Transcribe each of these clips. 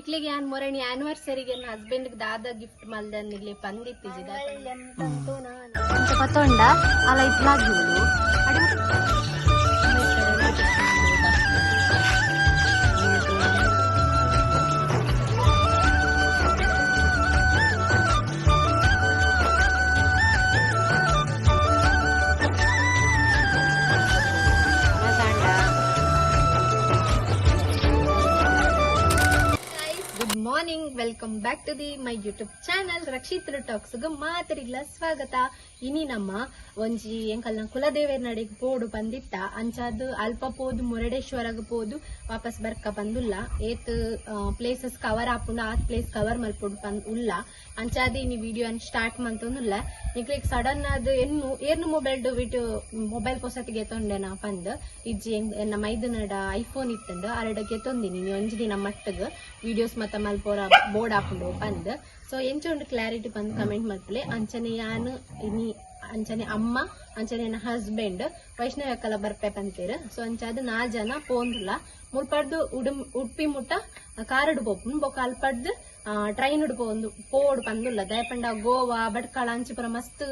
ನಿಕ್ಲೆಗೆ ಯಾನ್ ಮೊರಣಿ ಆನಿವರ್ಸರಿಗೆ ನನ್ನ ಹಸ್ಬೆಂಡ್ ದಾದ ಗಿಫ್ಟ್ ಮಲ್ದ ನಿಗ್ಲೆ ಪಂದಿತ್ತಿಜಿ. ಅಂಚ ಪತ್ತೊಂಡ ಅಲ ಇಟ್ಲಾಗಿವಳು. Good morning, welcome back to the my YouTube channel Rakshith talks ಮಾತರಿಗ್ಲ ಸ್ವಾಗತ. ಇನಿ ನಮ್ಮ ಒಂಜಿ ಎಂಕಲ್ನ ಕುಲದೇವರ ನಡೆಗ್ ಪೋಡು ಬಂದಿತ್ತ. ಅಂಚಾದ್ ಅಲ್ಪ ಪೋದು ಮುರುಡೇಶ್ವರಗ್ ಪೋದು ವಾಪಸ್ ಬರ್ಕ ಬಂದುಲ್ಲ. ಏತ್ ಪ್ಲೇಸಸ್ ಕವರ್ ಆಪುಂಡು ಆತ್ ಪ್ಲೇಸ್ ಕವರ್ ಮಲ್ಪೊಡು ಪಂದ್ ಉಲ್ಲ. ಅಂಚಾದ್ ಇನಿ ವಿಡಿಯೋ ಸ್ಟಾರ್ಟ್ ಮಂತೊಂದುಲ್ಲ. ನಿಕ್ಲೆಗ್ ಸಡನ್ ಆದ್ ಎನ್ನು ಏರ್ನು ಮೊಬೈಲ್ ವಿಡಿಯೋ ಮೊಬೈಲ್ ಪೊಸತಿಗೆ ಎತ್ತೊಂಡೆನಾ ಪಂದ್ ಇಜ್ಜಿ. ಎನ್ನ ಮೈದನಡ ಐಫೋನ್ ಇತ್ತಂಡು, ಅರಡ ಗೆತ್ತೊಂದಿನಿ. ನೀ ಒಂಜಿ ದಿನ ಮಟ್ಟಗ್ ವಿಡಿಯೋಸ್ ಮತ್ತ ಮಲ್ಪೋರ ಬೋರ್ಡ್ ಆಪುಂಡು ಪಂದ್. ಸೊ ಎಂಚ ಉಂಡು ಕ್ಲಾರಿಟಿ ಪಂದ್ ಕಮೆಂಟ್ ಮಲ್ಪಲೆ. ಅಂಚನೆ ಯಾನ್ ಇನಿ ಅಂಚನೆ ಅಮ್ಮ ಅಂಚನೆ ಎನ್ನ ಹಸ್ಬೆಂಡ್ ವೈಷ್ಣವ ಅಕ್ಕಲ ಬರ್ಪೆ ಪಂತೇರು. ಸೊ ಅಂಚಾದ್ ನಾಲ್ ಜನ ಪೋಂದುಲ್ಲ. ಮುಲ್ಪಡ್ದು ಉಡುಪಿ ಮುಟ್ಟ ಕಾರಡ್ ಪೋಪುಂಡು, ಬೊಕ್ಕ ಅಲ್ಪಡ್ದು ಟ್ರೈನ್ ಪೋಂದು ಪೋಡು ಪಂದುಲ್ಲ. ದಯಪಂಡ ಗೋವಾ ಭಟ್ಕಳ ಅಂಚಿಪುರ ಮಸ್ತ್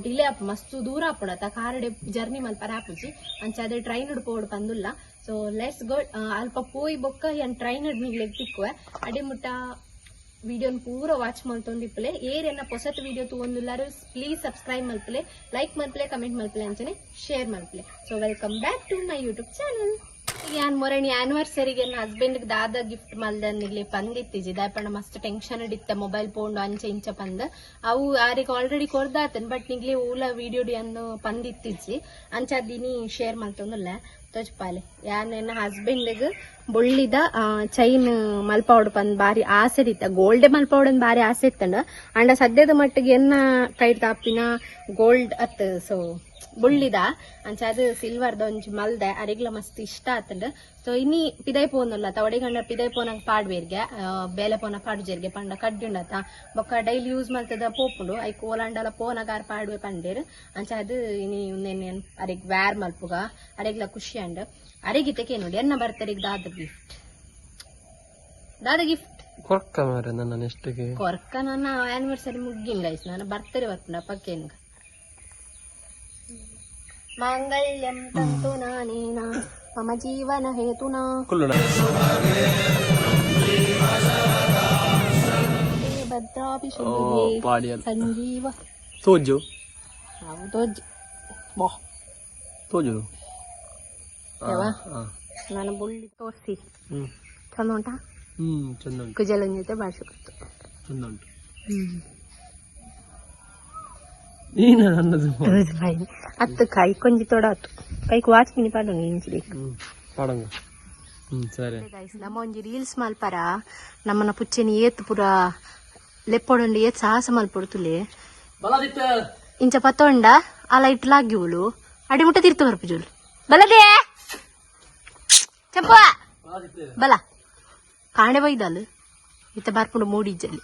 ಡಿಲೇ ಆಪ್, ಮಸ್ತ್ ದೂರ ಆಪುಂಡತ. ಕಾರಡೆ ಜರ್ನಿ ಮಲ್ಪರ ಆಪುಜಿ. ಅಂಚಾದ್ ಟ್ರೈನ್ ಪೋಡು ಪಂದುಲ್ಲ. ಸೊ let's go. ಅಲ್ಪ ಪೋಯಿ ಬೊಕ್ಕ ಯಾನ್ ಟ್ರೈನ್ ನಿಗ್ಲೆಗ್ ತಿಕ್ಕುವೆ. ಅಡೆ ಮುಟ್ಟ ವಿಡಿಯೋನ್ ಪೂರ ವಾಚ್ ಮಲ್ತೊಂದಿಪ್ಪಲೆ. ಏರೆನ್ನ ಪೊಸತ್ ವಿಡಿಯೋ ತೂವೊಂದುಲ್ಲಾರು ಪ್ಲೀಸ್ ಸಬ್ಸ್ಕ್ರೈಬ್ ಮಲ್ಪಲೆ, ಲೈಕ್ ಮಲ್ಪಲೆ, ಕಮೆಂಟ್ ಮಲ್ಪಲೆ, ಅಂಚನೆ ಶೇರ್ ಮಲ್ಪಲೆ. So welcome back to my YouTube channel. ಯಾನ್ ಮೊರಣಿ ಆನಿವರ್ಸರಿಗೆ ನನ್ನ ಹಸ್ಬೆಂಡ್ ದಾದ ಗಿಫ್ಟ್ ಮಲ್ದ ನಿಗ್ಲೆ ಪಂದಿತ್ತಿಜಿ. ದಾಯಪಂಡ ಮಸ್ತ್ ಟೆನ್ಷನ್ ಇತ್ತ, ಮೊಬೈಲ್ ಪೋಂಡು ಅಂಚ ಇಂಚ ಪಂದ್. ಅವು ಆರಿಗೆ ಆಲ್ರೆಡಿ ಕೊರ್ದಾತನ್, ಬಟ್ ನಿಗ್ಲೆ ಊಲ ವಿಡಿಯೋ ಅನ್ನು ಪಂದಿತ್ತಿಜಿ. ಅಂಚಾದಿನಿ ಶೇರ್ ಮಲ್ತೊಂದುಲ್ಲ, ತೋಜ್ಪಾಲೆ. ಯಾನ್ ಎನ್ನ ಹಸ್ಬೆಂಡ್ ಬೊಳ್ಳಿದ ಚೈನ್ ಮಲ್ಪಾವಡು ಪಂದ್ ಬಾರಿ ಆಸೆ ಇತ್ತ. ಗೋಲ್ಡ್ ಮಲ್ಪಾವಡು ಬಾರಿ ಆಸೆ ಇತ್ತಂಡ. ಅಂಡ ಸದ್ಯದ ಮಟ್ಟಿಗೆ ಎನ್ನ ಕೈ ತಾಪಿನ ಗೋಲ್ಡ್ ಅತ್, ಸೊ ಬೊಳ್ಳಿದ. ಅಂಚ ಅದು ಸಿಲ್ವರ್ದ ಒಂಜಿ ಮಲ್ದೆ, ಅರಿಗ್ಲ ಮಸ್ತ್ ಇಷ್ಟ ಆತಂಡ್. ಸೊ ಇನಿ ಪಿದೈ ಪೋನುಲ್ಲ ತವಡಿಗಂಡ ಪಿದೈ ಪೋನಂಗ್ ಪಾಡ್ವೇರ್ಗೆ, ಬೇಲೆ ಪೋನ ಪಾಡುಜೇರ್ಗೆ. ಪಂಡ ಕಡ್ಡುಂಡತ, ಬೊಕ್ಕ ಡೈಲಿ ಯೂಸ್ ಮಲ್ತದ ಪೋಪುಂಡು. ಐಕ್ ಓಲಾಂಡಲ ಪೋನಗಾರ್ ಪಾಡುವೆ ಪಂಡೇರ್. ಅಂಚ ಅದು ಇನಿ ಉಂದೆನ್ ಅರೆಗ್ ವ್ಯಾರ್ ಮಲ್ಪುಗ, ಅರೆಗ್ಲ ಖುಷಿ ಅಂಡ್. ಅರೆಗಿತೆಕೆ ನೋಡಿ, ಎನ್ನ ಬರ್ತರಿಗೆ ದಾದ ಗಿಫ್ಟ್, ದಾದ ಗಿಫ್ಟ್? ಕೊರ್ಕ ಮಾರೆ ನನ್ನ ನೆಕ್ಸ್ಟ್ಗೆ. ಕೊರ್ಕ, ನನ್ನ ಆನಿವರ್ಸರಿ ಮುಗ್ಗಿನ ಗೈಸ್, ನಾನು ಬರ್ತಡೆ ಬರ್ಪುಂಡ ಪಕ್ಕೇನ್ಗ. ಮಾಂಗಲ್ಯಂ ತಂತು ನಾನೇನ ಮಮ ಜೀವನ ಹೇತುನಾ. ಕುಲ್ಲುಣ. ಭದ್ರಾಪಿ. ಪಾಡಿಯಲ್. ಸಂಜೀವ. ತೋಜು. ಹೌದು, ಬಾ. ತೋಜು. ಯಾವ? ನಾನು ಬುಳ್ಳಿ ತೋರಿಸಿ. ಚಂದ ಉಂಟಾ? ಹ್ಮ್, ಚಂದ ಉಂಟು. ಕುಜಲನ್ ಜೊತೆ ಭಾಷೆ ಗೊತ್ತು. ಚಂದ ಉಂಟು. ನೀನ ನನ್ನದು. ಅತ್ತು ಕೈ ಕೊಂಜಿ ತೊಡ ಆತು. ಕೈಕ್ ವಾಚ್ ಮಿನಿ ಪಾಡೋಣ ಇಂಚಿ. ಹ್ಮ್, ಪಾಡಂಗ. ಹ್ಮ್, ಸರಿ. ಗೈಸ್, ನಮ್ಮ ಒಂಜಿ ರೀಲ್ಸ್ ಮಲ್ಪರ ನಮ್ಮನ ಪುಚ್ಚೆನಿ ಏತ್ ಪುರ ಲೆಪ್ಪೊಡೊಂಡು, ಏತ್ ಸಾಹಸ ಮಲ್ಪೊಡು. ಇಂಚ ಪತ್ತೊಂಡ ಆ ಲೈಟ್ ಲಾಗಿವುಳು, ಅಡಿ ಮುಟ್ಟ ತಿರ್ತು ಬರ್ಪುಜುಲು. ಬಲದೇ ಚಂಪ ಬಲ ಕಾಣೆ ಬೈದಲ್ ಇತ್ತ ಬರ್ಪುಂಡು ಮೂಡಿಜ್ಜಲ್ಲಿ.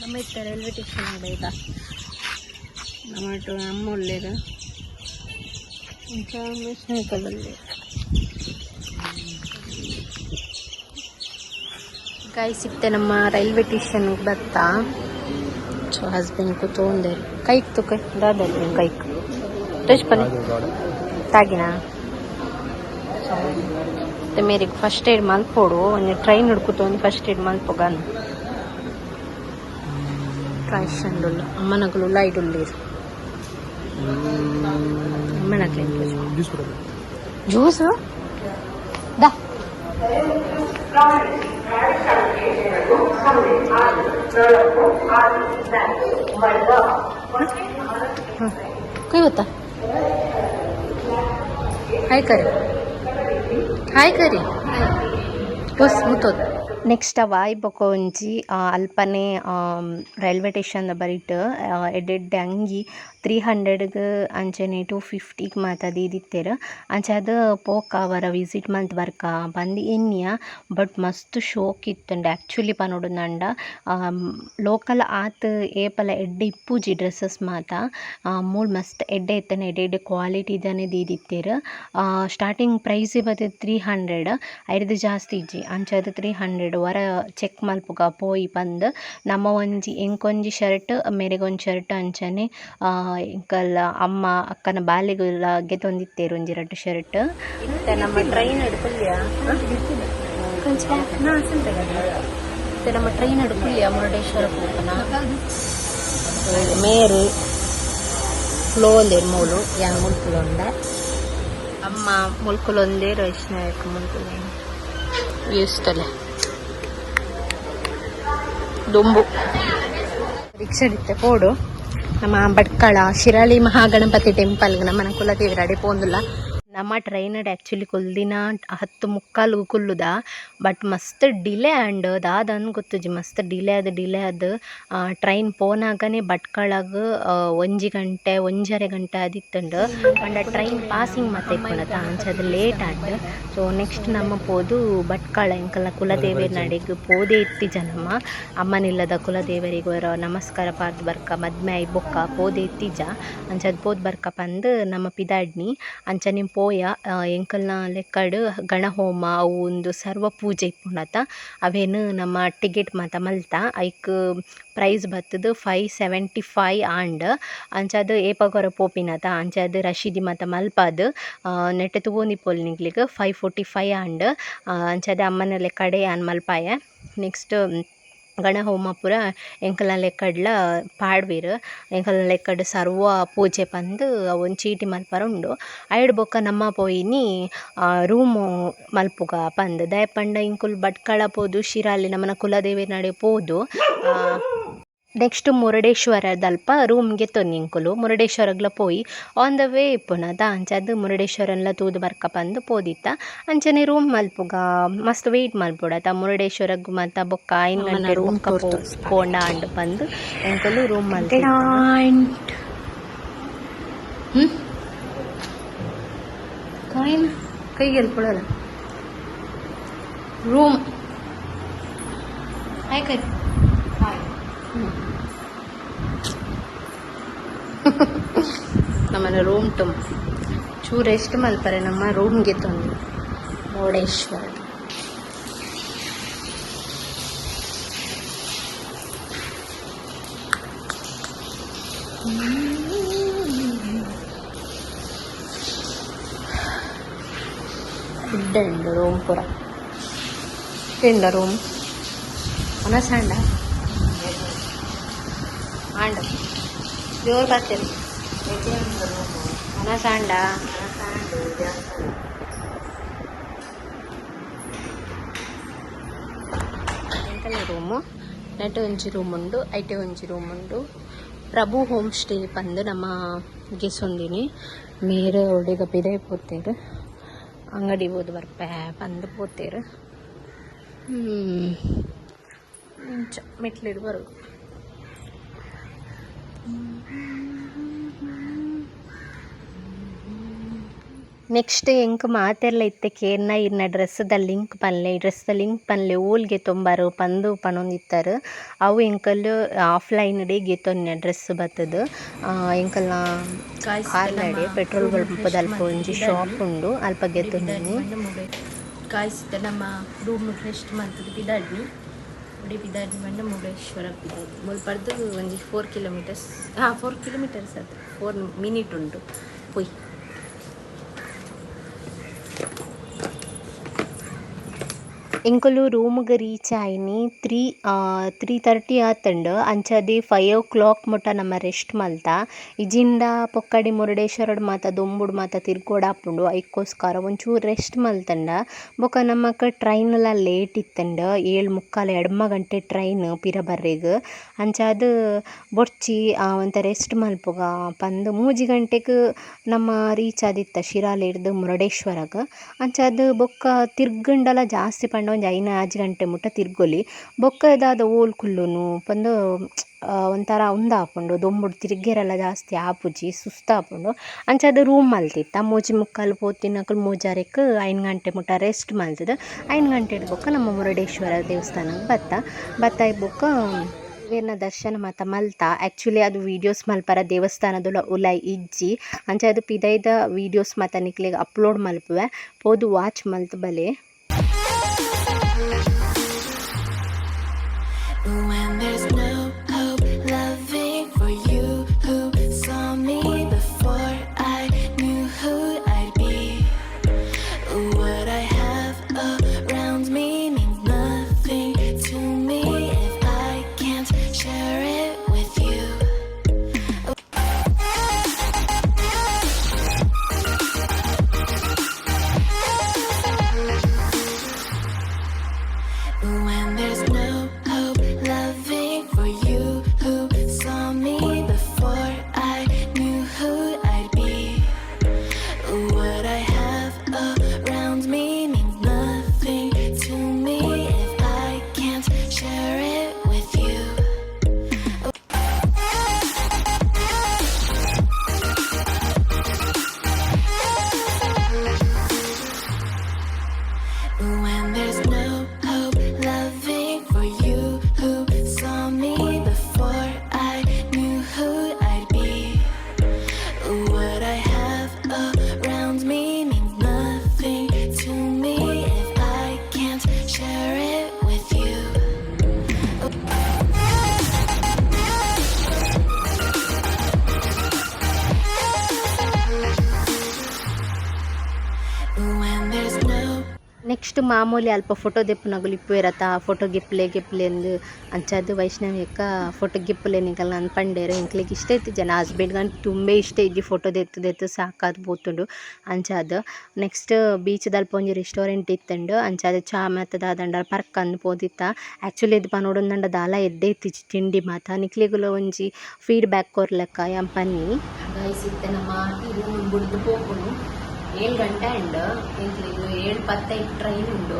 ನಮ್ಮ ಇತ್ತ ರೈಲ್ವೆ ಸ್ಟೇಷನ್ ಬೈದ. ನಮ್ಮ ಅಮ್ಮ ಉಳ್ಳೇರು, ಸ್ನೇಹಿತರಲ್ಲಿ. ಗೈಸ್, ಇತ್ತೆ ನಮ್ಮ ರೈಲ್ವೆ ಸ್ಟೇಷನ್ ಬತ್ತಾ. ಸೊ ಹಸ್ಬೆಂಡ್ ಕೂತೊಂದೇರು. ಕೈಕ್ ತುಕ ದಾದಲ್ಲಿ ಕೈಕ್ ತೋಜ್ಪಲೆ ತಾಗಿನ. ಸೊ ಮೇರಿಗೆ ಫಸ್ಟ್ ಏಡ್ ಮಲ್ಪೋಡು. ಒಂಜಿ ಟ್ರೈನ್ ಹುಡ್ಕುತು, ಒಂದು ಫಸ್ಟ್ ಏಡ್ ಮಲ್ಪೊಗನ್. ಟ್ರೈಷನ್ ಅಮ್ಮನಕುಲು ಲೈಟ್ ಉಳ್ಳೇರು. ಅಮ್ಮನಕ್ಲೆ ಜ್ಯೂಸ್. ಜ್ಯೂಸ್ ದಾ. ಕೈ ಗೊತ್ತಾ? ಹಾಯ್ ಕರಿ, ಹಾಯ್ ಕರಿ, ಬಸ್ ಮುತ್ತೋದು. ನೆಕ್ಸ್ಟ್ ಅವ ಬೊಕ ಒಂಜಿ ಅಲ್ಪನೆ ರೈಲ್ವೆ ಸ್ಟೇಷನ್ ಬರಿಟ್ ಎಡ್ಡೆ ಎಡ್ಡೆ ಅಂಗಿ 300ಗ್ ಅಂಚನೆ 250ಗ್ ಮಾತ ದೀದಿತ್ತೆರ್. ಅಂಚಾದ್ ಪೋಕ ವರ ವಿಸಿಟ್ ಮಲ್ತ್ ಬರ್ಕ ಪಂದ್ ಎನ್ನಿಯ. ಬಟ್ ಮಸ್ತ್ ಶೋಕ್ ಇತ್ತುಂಡು. ಆಕ್ಚುಲಿ ಪನೊಡುಂದಾಂಡ ಲೋಕಲ್ ಆತ್ ಏಪಲ ಎಡ್ಡೆ ಇಪ್ಪುಜಿ ಡ್ರೆಸ್ಸಸ್ ಮಾತ. ಮೂಲು ಮಸ್ತ್ ಎಡ್ಡೆ ಇತ್ತುಂಡು, ಎಡ್ಡೆ ಎಡ್ಡೆ ಕ್ವಾಲಿಟಿದನೆ ದೀದಿತ್ತೆರ್. ಸ್ಟಾರ್ಟಿಂಗ್ ಪ್ರೈಸ್ ಬತ್ತ್ 300, ಐರ್ದ್ ಜಾಸ್ತಿ ಇಜ್ಜಿ. ಅಂಚಾದ್ 300 ವರ ಚೆಕ್ ಮಲ್ಪುಗ ಪೋಯಿ ಪಂದ್ ನಮ ಒಂಜಿ ಎಂಕೊಂಜಿ ಶರ್ಟ್, ಮೇರೆಗೊಂಜಿ ಶರ್ಟ್, ಅಂಚನೆ ಎಂಕಲ್ಲ ಅಮ್ಮ ಅಕ್ಕನ ಬಾಲೆಗುಲ ಗೆತೊಂದಿತ್ತೆರ್ ಒಂಜಿ ರಡ್ಡ್ ಶರ್ಟ್. ಇತ್ತೆ ನಮ್ಮ ಟ್ರೈನ್ ಕುಲ್ಯ, ಇತ್ತೆ ನಮ್ಮ ಟ್ರೈನ್ ಕುಲ್ಯ ಮುರುಡೇಶ್ವರ ಪೋಪುನ. ಮೇರು ಫ್ಲೋಂದೇರ್ ಮೂಲು, ಯಾನ್ ಮುಲ್ಕುಲೊಂಡೆ, ಅಮ್ಮ ಮುಲ್ಕುಲೊಂದೇರ್, ವೈಷ್ಣವಕ್ಕೆ ಮುಲ್ಕುಲೊಂದೆ. ವ್ಯೂಸ್ತಲೆ ದುಂಬು ರಿಕ್ಷಾ ಪೋಡು. ನಮ್ಮ ಭಟ್ಕಳ ಶಿರಾಳಿ ಮಹಾಗಣಪತಿ ಟೆಂಪಲ್ ನಮ್ಮನ ಕುಲದೇವರ ಅಡೆ ಪೋಂದುಲ್ಲ. ನಮ್ಮ ಟ್ರೈನ್ ಆ್ಯಕ್ಚುಲಿ ಕುಲ್ದಿನ 10:45 ಕುಲ್ಲುದ. ಬಟ್ ಮಸ್ತ್ ಡಿಲೇ ಆಂಡ್. ದಾದನ್ ಗೊತ್ತುಜಿ, ಮಸ್ತ್ ಡಿಲೇ ಆದ್ ಡಿಲೇ ಆದ್ ಟ್ರೈನ್ ಪೋನಾಗನೆ ಭಟ್ಕಳಗ್ 1 ಗಂಟೆ 1.5 ಗಂಟೆ ಆದಿತ್ತುಂಡು. ಪಂಡ ಟ್ರೈನ್ ಪಾಸಿಂಗ್ ಮಾತ ಇಪ್ಪುಂಡತ, ಅಂಚಾದ್ ಲೇಟ್ ಆಂಡ್. ಸೊ ನೆಕ್ಸ್ಟ್ ನಮ್ಮ ಪೋದು ಭಟ್ಕಳ ಎಂಕಲ್ನ ಕುಲದೇವೆರ್ನಡೆಗ್ ಪೋದೇ ಇತ್ತಿಜ. ನಮ್ಮ ಅಮ್ಮನಿಲ್ಲದ ಕುಲದೇವರಿಗೆ ಒರ ನಮಸ್ಕಾರ ಪಾರ್ದ್ ಬರ್ಕ, ಮದ್ಮೆ ಆಯಿ ಬೊಕ್ಕ ಪೋದೇ ಇತ್ತಿಜ. ಅಂಚಾದ್ ಪೋದು ಬರ್ಕ ಪಂದ್ ನಮ್ಮ ಪಿದಾಡ್ನಿ. ಅಂಚನೆ ಪೋಯ. ಎಂಕಲ್ನ ಲೆಕ್ಕಡ್ ಗಣಹೋಮ ಅವು ಉಂದು ಸರ್ವ ಪೂಜೆ ಇಪ್ಪುಂಡತ, ಅವೇನು ನಮ್ಮ ಟಿಕೆಟ್ ಮಾತ ಮಲ್ತ. ಐಕ್ ಪ್ರೈಸ್ ಬತ್ತುದು 575 ಆಂಡ್. ಅಂಚಾದ್ ಏಪಗೊರ ಪೋಪಿನತ, ಅಂಚಾದ್ ರಶೀದಿ ಮಾತ ಮಲ್ಪಾದ್ ನೆಟೆ ತೂವೊಂದಿಪ್ಪೊಲಿ ನಿಕ್ಲೆಗ್. 545 ಆಂಡ್. ಅಂಚಾದ್ ಅಮ್ಮನ ಲೆಕ್ಕಡೆ ಯಾನ್ ಮಲ್ಪಾಯೆ. ನೆಕ್ಸ್ಟ್ ಗಣಹೋಮ ಪೂರ ಎಂಕಲ್ನ ಲೆಕ್ಕಡ್ಲ ಪಾಡ್ವೆರ್. ಎಂಕಲ್ನ ಲೆಕ್ಕಡ್ ಸರ್ವ ಪೂಜೆ ಪಂದ್ ಅವೊಂಜಿ ಚೀಟಿ ಮಲ್ಪರೆ ಉಂಡು. ಐಡ್ ಬೊಕ್ಕ ನಮ್ಮ ಪೋಯಿನಿ ರೂಮು ಮಲ್ಪುಗ ಪಂದ್. ದಾಯೆ ಪಂಡ ಎಂಕುಲು ಭಟ್ಕಳ ಪೋದು ಶಿರಾಲಿ ನಮನ ಕುಲದೇವೆರ್ನಡೆ ಪೋದು ನೆಕ್ಸ್ಟ್ ಮುರುಡೇಶ್ವರದಲ್ಪ ರೂಮ್ ಗೆತೊನ್ನಿ. ಎಂಕುಲು ಮುರುಡೇಶ್ವರಗ್ಲ ಪೋಯಿ ಆನ್ ದ ವೇ ಇಪ್ಪುನತ, ಅಂಚಾದ್ ಮುರುಡೇಶ್ವರನ್ಲ ತೂದು ಬರ್ಕ ಪಂದ್ ಪೋದಿತ್ತ. ಅಂಚನೆ ರೂಮ್ ಮಲ್ಪುಗ ಮಸ್ತ್ ವೇಟ್ ಮಲ್ಪೊಡತ ಮುರುಡೇಶ್ವರಗ್ ಮಾತ. ಬೊಕ್ಕ 5 ಗಂಟೆ ರೂಮ್ ಬೊಕ್ಕ ಪೋಂಡ ಆಂಡ್ ಪಂದ್ ಎಂಕುಲು ರೂಮ್ ಮಲ್ತ. ಕಾಯಿನ್ ಕೈಗೆ ಕೊಡಲ್ಲ. ರೂಮ್ ಹಾಯ್ ಕೈ. ನಮ್ಮನೆ ರೂಮ್ ಟುಮ್ ಚೂರು ರೆಸ್ಟ್ ಮಲ್ಪರೆ ನಮ್ಮ ರೂಮ್ಗೆ ತೊಂದು ಮುರುಡೇಶ್ವರ. ಎಡ್ಡೆ ಉಂಡು ರೂಮ್ ಪೂರ. ತಿಂಡ ರೂಮ್ ಮನಸಾಂಡ ಆಂಡ ಜೋರು ಬರ್ತೀರಿ. ಮನಸಾಂಡ ಎಂಕಲ್ನ ರೂಮು ನೆಟ್ ಒಂಜಿ ರೂಮ್ ಉಂಡು, ಐಟೆ ಒಂಜಿ ರೂಮ್ ಉಂಡು. ಪ್ರಭು ಹೋಮ್ ಸ್ಟೇ ಪಂದ್ ನಮ್ಮ ಗೆಸೊಂದಿನಿ. ಮೇರ್ ಒಡೆಗ ಪಿದೈ ಪೋತೆರ್, ಅಂಗಡಿ ಪೋದು ಬರ್ಪೆ ಪಂದ್ ಪೋತೆರ್. ಇಂಚ ಮೆಟ್ಲಿಡ್ ಬರೋದು. ನೆಕ್ಸ್ಟ್ ಎಂಕ್ ಮಾತೆರ್ಲ ಇತ್ತೆ ಕೇರ್ನ ಇರ್ನ ಡ್ರೆಸ್ದ ಲಿಂಕ್ ಪನ್ಲೆ, ಡ್ರೆಸ್ದ ಲಿಂಕ್ ಪನ್ಲೆ, ಓಲ್ ಗೆತೊಂಬಾರ್ ಪಂದ್ ಪನೊಂದಿತ್ತರ್. ಅವು ಎಂಕಲ್ ಆಫ್ಲೈನ್ ಡೇ ಗೆತೊನ್ನೆ ಡ್ರೆಸ್ ಬತ್ತುದು. ಎಂಕಲ್ನ ಕಾರ್ಲಡೆ ಪೆಟ್ರೋಲ್ ಪಂಪದಲ್ಪ ಒಂಜಿ ಶಾಪ್ ಉಂಡು, ಅಲ್ಪ ಗೆತೊಂದಿನಿ. ಗಾಯ್ಸ್, ನಮ್ಮ ರೂಮ್ ರೆಸ್ಟ್ ಮಲ್ತುದು ಪಿದಾಡ್ನಿ. ಉಡಿ ಪಿದಾಡ್ನಿ ಪಂಡ ಮುರುಡೇಶ್ವರ ಪಿದಾಡ್ನಿ. ಮುಲ್ಪರ್ದು ಒಂಜಿ 4 ಕಿಲೋಮೀಟರ್ಸ್, ಹಾಂ, 4 ಕಿಲೋಮೀಟರ್ಸ್ ಅದು 4 ಮಿನಿಟ್ ಉಂಟು. ಪೋಯ್. ಎಂಕುಲು ರೂಮ್ಗ್ ರೀಚ್ ಆಯಿನಿ ತ್ರೀ 3:30 ಆತುಂಡು. ಅಂಚಾದ್ 5 ಓ ಕ್ಲಾಕ್ ಮುಟ ನಮ ರೆಸ್ಟ್ ಮಲ್ತ. ಇಜಿಂಡ ಪೊಕ್ಕಡೆ ಮುರುಡೇಶ್ವರಡ್ ಮಾತ ದೊಂಬುಡು ಮಾತ ತಿರ್ಗೋಡಾಪುಂಡು. ಐಕೋಸ್ಕರ ಒಂಚೂರು ರೆಸ್ಟ್ ಮಲ್ತುಂಡ ಬೊಕ ನಮಕ್ ಟ್ರೈನ್ ಲ ಲೇಟ್ ಇತ್ತುಂಡು. 7:45, 9 ಗಂಟೆ ಟ್ರೈನ್ ಪಿರ ಬರ್ರೆಗ್. ಅಂಚಾದ್ ಬೊರ್ಚಿ ಒಂತೆ ರೆಸ್ಟ್ ಮಲ್ಪುಗ ಪಂದ್ 3 ಗಂಟೆಗ್ ನಮ ರೀಚ್ ಆದಿತ್ತ ಶಿರಾಲಿರ್ದ್ ಮುರುಡೇಶ್ವರಗ್. ಅಂಚಾದ್ ಬೊಕ್ಕ ತಿರ್ಗಂಡಲ ಜಾಸ್ತಿ ಪಂಡ ಒಂಜಿ 5, 6 ಗಂಟೆ ಮುಟ ತಿರ್ಗೊಲಿ. ಬೊಕ್ಕ ದಾದ ಓಲು ಕುಲ್ಲುನು ಪಂದ್ ಒಂಥರ ಉಂದಾಪುಂಡು. ದೊಂಬುಡು ತಿರ್ಗೆರೆಲ ಜಾಸ್ತಿ ಆಪುಜಿ, ಸುಸ್ತಾಪುಂಡು. ಅಂಚಾದ್ ರೂಮ್ ಮಲ್ತಿತ್ತ. 3:45 ಪೋತಿನಕುಲು ಮೂಜರೆಕ್ 5 ಗಂಟೆ ಮುಟ ರೆಸ್ಟ್ ಮಲ್ತುದು, 5 ಗಂಟೆಡ್ ಬೊಕ್ಕ ನಮ್ಮ ಮುರುಡೇಶ್ವರ ದೇವಸ್ಥಾನಗ್ ಬತ್ತ. ಬತ್ತಾಯಿ ಬೊಕ್ಕ ದೇವೆರ್ನ ದರ್ಶನ ಮಾತ ಮಲ್ತ. ಆಕ್ಚುಲಿ ಅದು ವೀಡಿಯೋಸ್ ಮಲ್ಪರ ದೇವಸ್ಥಾನದ ಉಲಾಯಿ ಇಜ್ಜಿ. ಅಂಚಾದ್ ಪಿದೈದ ವೀಡಿಯೋಸ್ ಮಾತ ನಿಕ್ಲೆಗ್ ಅಪ್ಲೋಡ್ ಮಲ್ಪುವೆ, ಪೋದು ವಾಚ್ ಮಲ್ತ್ ಬಲೆ. When there's no hope, loving for you who saw me before I knew who I'd be. What I have around me means nothing to me if I can't share it with you. When there's no hope, loving for you who saw me before I knew who I'd be. What I have around me means nothing to me if I can't share it with you. When there's no hope, loving for you who saw me before I knew who I'd be. What I have around me means nothing to me if I can't share it with you. When there's no next ಮಾಮೂಲಿ ಅಲ್ಪ photo ದೆಪ್ಪುನಗುಲು ಇಪ್ಪುವೆರತ, photo ಗಿಪ್ಲೆ ಗಿಪ್ಲೆ ಅಂದ್. ಅಂಚಾದ್ ವೈಷ್ಣವಿ ಅಕ್ಕ photo ಗಿಪ್ಪುಲೆ ನಿಕಲ್ನ ಅಂದ್ ಪಂಡೆರ್. ಎಂಕ್ಲೆಗ್ ಇಷ್ಟ ಇತ್ತಿಜ, husband ಗಂತು ತುಂಬೆ ಇಷ್ಟ ಇಜ್ಜಿ. ಫೋಟೋ ದೆತ್ತ್ ದೆತ್ತ್ ಸಾಕಾದ್ ಪೋತುಂಡು. ಅಂಚಾದ್ ನೆಕ್ಸ್ಟ್ ಬೀಚ್ ದಲ್ಪ ಒಂಜಿ ರೆಸ್ಟೋರೆಂಟ್ ಇತ್ತುಂಡು. ಅಂಚಾದ್ ಚಾ ಮಾತ ದಾದಂಡ ಪರ್ಕಂದ್ ಪೋದಿತ್ತ. ಆಕ್ಚುಲಿ ದಾದ ಪನೊಡುಂದುಂಡ ದಾಲ ಎಡ್ಡೆ ಇತ್ತಿಜಿ ತಿಂಡಿ ಮಾತ. ನಿಕ್ಲೆಗುಲ ಒಂಜಿ ಫೀಡ್ ಬ್ಯಾಕ್ ಕೊರ್ಲೆಕ್ಕ ಯಾನ್ ಪನ್ನಿ. ಗೈಸ್, ಇತ್ತೆ ನಮ ಈ ರೂಮ್ ಬುಡ್ದು ಪೋಪುನು. 7 ಗಂಟೆ ಆಂಡ್. ಎಂಕ್ಲೆಗ್ 7:15ಕ್ಕೆ ಟ್ರೈನ್ ಉಂಡು.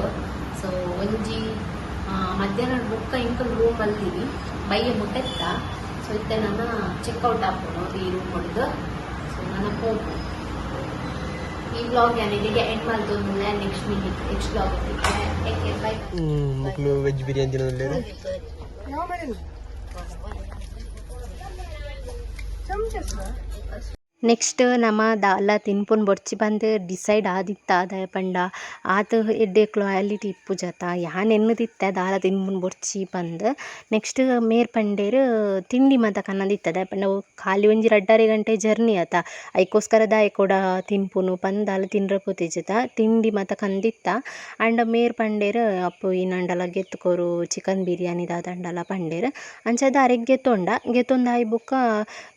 ಸೊ ಒಂಜಿ ಮಧ್ಯಾಹ್ನ ಬೊಕ್ಕ ಎಂಕುಲು ರೂಮ್ ಮಲ್ದಿನಿ, ಬಯ್ಯ ಮುಟ್ಟೆತ್ತ. ಸೊ ಇತ್ತೆ ನನ ಚೆಕ್ಔಟ್ ಆಪುನು ಈ ರೂಮ್ ಹೊಡ್ದು. ಸೊ ನನ ಪೋಪು. ಈ ವ್ಲಾಗ್ ಯಾನ್ ಇಡೆಗೆ ಎಂಡ್ ಮಲ್ತೊಂದುಲ್ಲೆ. Next minute next vlog. Take care, bye. ಮೊಕ್ಲು ವೆಜ್ ಬಿರಿಯಾನಿ ತಿನ್ನೋದಿಲ್ಲ. ನೆಕ್ಸ್ಟ್ ನಮ ದಾಲ ತಿನ್ಪುನ್ ಬೊರ್ಚಿ ಪಂದ್ ಡಿಸೈಡ್ ಆದಿತ್ತ. ದಾಯೆ ಪಂಡ ಆತ್ ಎಡ್ಡೆ ಕ್ವಾಲಿಟಿ ಇಪ್ಪುಜತ. ಯಾನ್ ಎನ್ನುದಿತ್ತೆ ದಾಲ ತಿನ್ಪುನ್ ಬೊರ್ಚಿ ಪಂದ್. ನೆಕ್ಸ್ಟ್ ಮೇರ್ ಪಂಡೆರ್ ತಿಂಡಿ ಮಾತ ಕನದಿತ್ತ. ದಾಯೆ ಪಂಡ ಖಾಲಿ ಒಂಜಿ ರಡ್ಡರೆ ಗಂಟೆ ಜರ್ನಿ ಅತ, ಐಕೋಸ್ಕರ ದಾಯೆ ಕುಡ ತಿನ್ಪುನು ಪಂದ್ ದಾಲ ತಿನ್ರೆ ಪೋತಿಜತ. ತಿಂಡಿ ಮಾತ ಕಂದಿತ್ತ. ಆಂಡ ಮೇರ್ ಪಂಡೆರ್ ಅಪ್ಪು ಇನಂಡಲ ಗೆತ್ತ್ ಕೊರು, ಚಿಕನ್ ಬಿರಿಯಾನಿ ದಾದಂಡಲ ಪಂಡೆರ್. ಅಂಚಾದ್ ಅರೆಗ್ ಗೆತ್ತೊಂಡ. ಗೆತ್ತೊಂದು ಆಯಿ ಬೊಕ್ಕ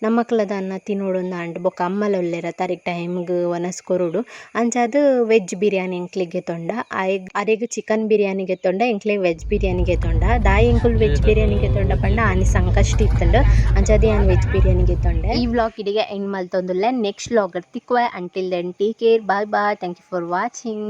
ನಮಕ್ಲ ದಾನ್ನ ತಿನೊಡುಂದು ಬೊಕ್ಕ ಅಮ್ಮಲ ಉಲ್ಲೆರತ, ಅರೆಗ್ ಟೈಮ್ಗ್ ವನಸ್ ಕೊರೊಡು. ಅಂಚಾದ್ ವೆಜ್ ಬಿರಿಯಾನಿ ಎಂಕ್ಲೆಗ್ ಗೆತೊಂಡ. ಆಯೆಗ್ ಅರೆಗ್ ಚಿಕನ್ ಬಿರಿಯಾನಿ ಗೆತೊಂಡ, ಎಂಕ್ಲೆಗ್ ವೆಜ್ ಬಿರಿಯಾನಿ ಗೆತೊಂಡ. ದಾಯೆ ಎಂಕುಲು ವೆಜ್ ಬಿರಿಯಾನಿ ಗೆತೊಂಡ ಪಂಡ ಆನಿ ಸಂಕಷ್ಟ ಇತ್ತುಂಡು. ಅಂಚಾದ್ ಯಾನ್ ವೆಜ್ ಬಿರಿಯಾನಿ ಗೆತೊಂಡೆ. ಈ ವ್ಲಾಗ್ ಇಡೆಗೆ ಎಂಡ್ ಮಲ್ತೊಂದುಲ್ಲೆ. ನೆಕ್ಸ್ಟ್ ವ್ಲಾಗ್ ತಿಕ್ಕುವೆ. Until then, take care, bye bye, thank you for watching.